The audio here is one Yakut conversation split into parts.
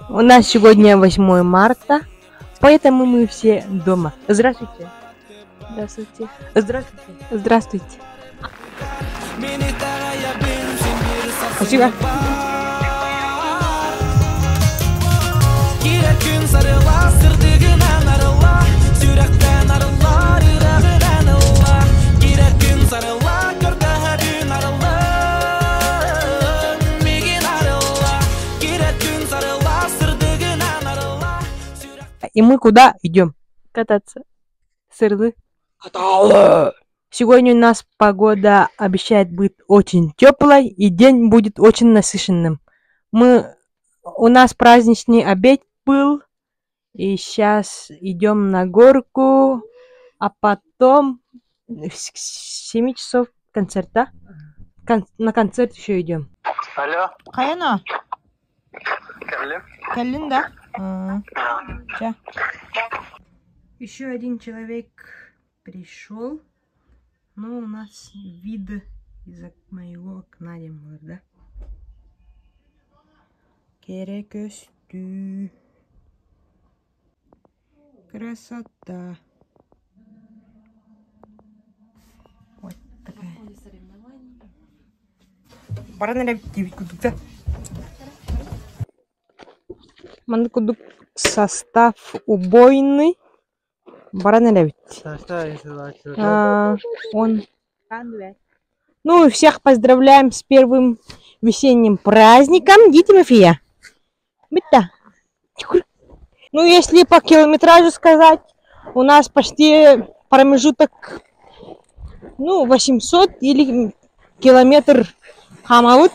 У нас сегодня 8 марта, поэтому мы все дома. Здравствуйте. Здравствуйте. Здравствуйте. Здравствуйте. Спасибо. И мы куда идем? Кататься. Сырлы. Сегодня у нас погода обещает быть очень теплой, и день будет очень насыщенным. Мы, у нас праздничный обед был, и сейчас идем на горку, а потом в 7 часов концерт, да? На концерт еще идем. Алло. Хайана? Кэллим. Кэллиҥ да? Еще один человек пришел. Но у нас вид из моего окна да? Кэрэ көстүү. Красота. Вот такая. Баран кудукта. Маннык кудук состав убойный. Баран Он. Ну, всех поздравляем с первым весенним праздником. Ди Тимофея. Битта. Ну, если по километражу сказать, у нас почти промежуток, ну, 800 или километр хаамабыт,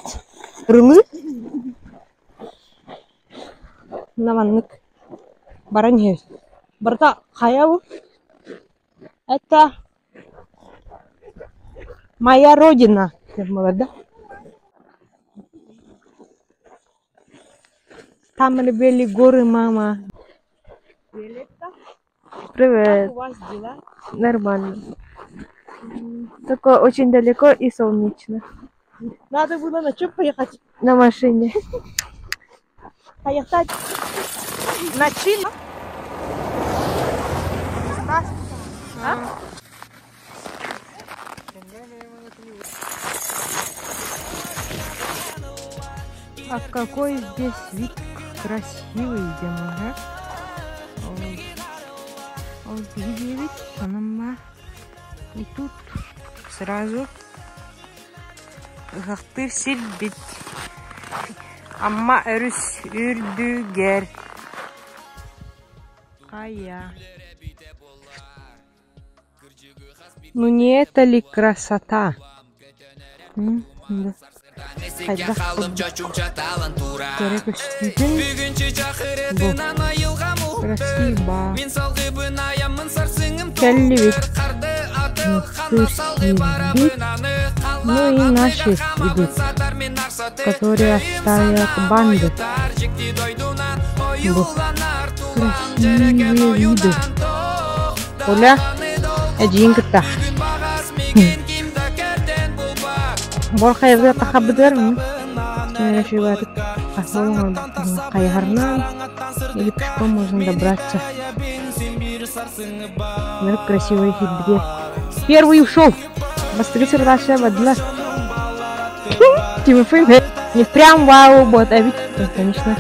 рылы. Наваннык. Баран Барта хаябы. Это моя родина. Да? Там были горы, мама. Привет. Как у вас дела? Нормально. Только очень далеко и солнечно. Надо было на чем поехать? На машине. Поехать на чин. А? А какой здесь вид красивый, да? И тут сразу ыһыахтыыр сирбит. Амма өрүс үрдүгэр. Хайа. Ну не это ли красота? Да. Кэрэ көстүүтүн бу красиво. Кэллибит. Ну и наши идут, которые оставят банды. Бу красивые виды. Оля, эдьиин кытта. Бор хайырга тахабыдыр хайыһарынан или пешком можно добраться. Смотри, красивый где. Первый ушел. Бастыгы сырдаша бадла. Тимофей не прям вау, вот, а ведь, конечно,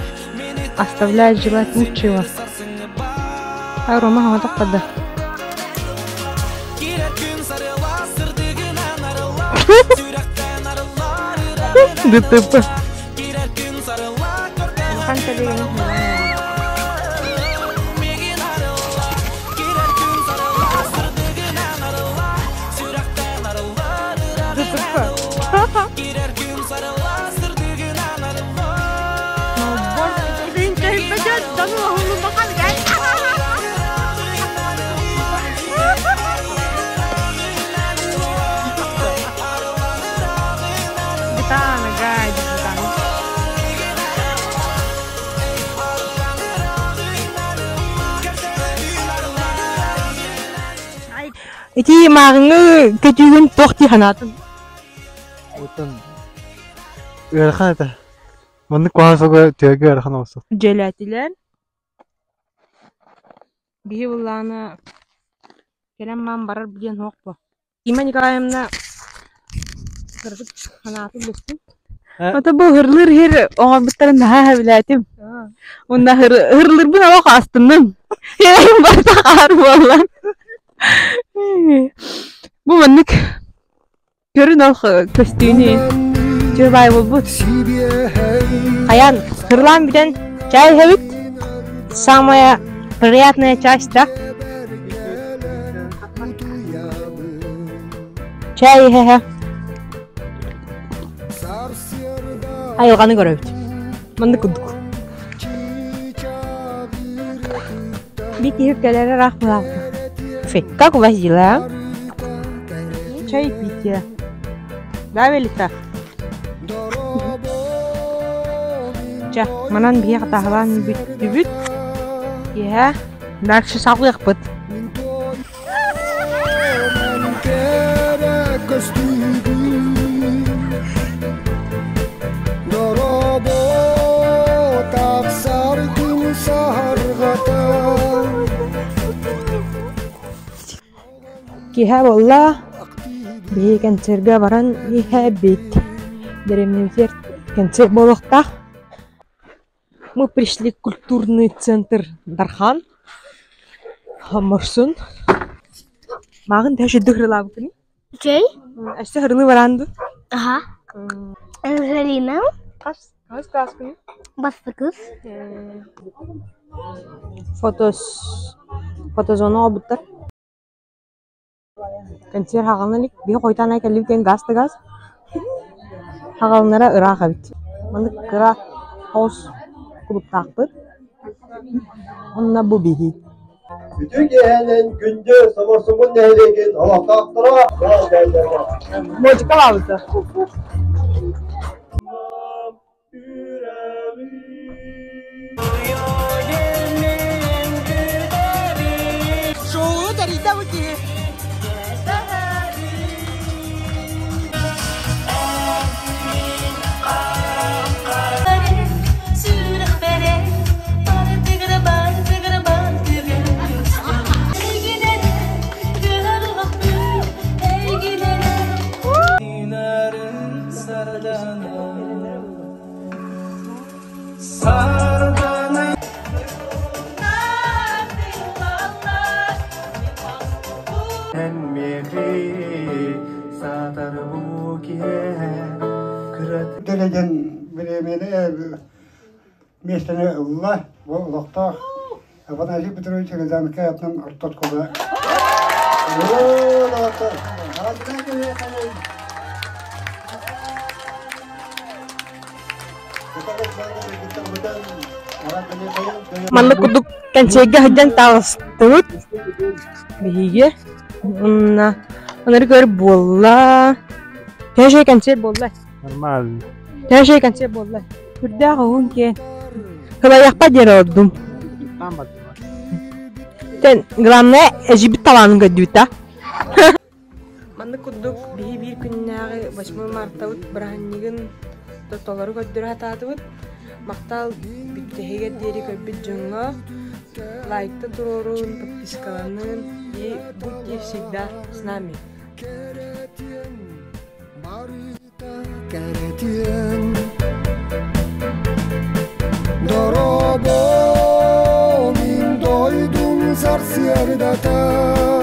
оставляет желать лучшего. А Рома вот так пода. ДТП. Ити мааҕыҥҥы көтүүгүн туох дии санаатын? Оттон ыарахан этэ. Маннык куһаҕан сылга тыага ыарахан оҕустук. Дьиэлээтилэр. Биһи былаана кэлэн маан барар диэн суох буо. Дима Николаевна кыратык санаатын билистим. Ото бу ыһырлыыр иһир оҥорбуттарын наһаа сөбүлээтим. Уонна ыһырлыырбын олох астынным. Барыта хаар буолла. Бу маннык көрүн ол көстүүнү үчүгэй баай буолбут. Хайаан хырлаан бүтэн чай иһэбит. Самая приятная часть, да? Чай иһэ Айылҕаны көрөбүт. Маннык курдук. Бик киһи кэлэрэ ыраах буолаабыта. Как у вас дела? Чай пить. Да, Велита? Чэ, манан биһиэхэ таһылаан бүттүбүт. Киэһэ дальше салгыахпыт. Киэһэ буолла, биһиги кэнсиэргэ баран иһэбит. Дэриэбинэбитигэр кэнсиэр буолуохтаах. Мы пришли в культурный центр Дархан. Морсун. Мааҕын төһө үчүгдүк ырылаабыккыный? Үчүгэй. Өссө ырылыы бараан дуу? Аха. Анжелина. Хас хас кылааскыный? Бастакыс. Фотос фотозона оҥорбуттар. Кэнсиэр хаҕалана илик, биһи хойутаан аҕай кэллибит диэн газ да газ. Хаҕаланара ыраах эбит. Маннык кыра соҕус кулуптаахпыт. Онно бу биһи. Үтүө киэһэнэн күндү Соморсуммут нэһилиэгин олохтоохторо. Музыка баабыта. Шоу тэрийдэ бу киһи. Дэлэгэн бириэмийэни миэстэни ылла. Бу олохтоох Афанасий Петрович Рязанскай аатынан орто оскуола. Маннык курдук кэнсиэргэ сылдьан таҕыстыбыт. Биһиги уонна ынырык өр буолла. Төһө үчүгэй кэнсиэр буолла? Нормально. Төһө үчүгэй кэнсиэр буолла? Үрдээх уһун киэн. Кылайыахпа диэн олордум. Тэн, главное, эжибит талаанын көрдүбүт да. Маннык курдук биһи биир күннээҕи 8 мартабыт бырааһынньыгын толору көрдөрө сатаатыбыт. Махтал бүтэһигэр диэри көрбүт дьоҥҥо лайкта туруорун, подпискаланын и будьте всегда с нами. Дорообо мин дойдум сарсыардата.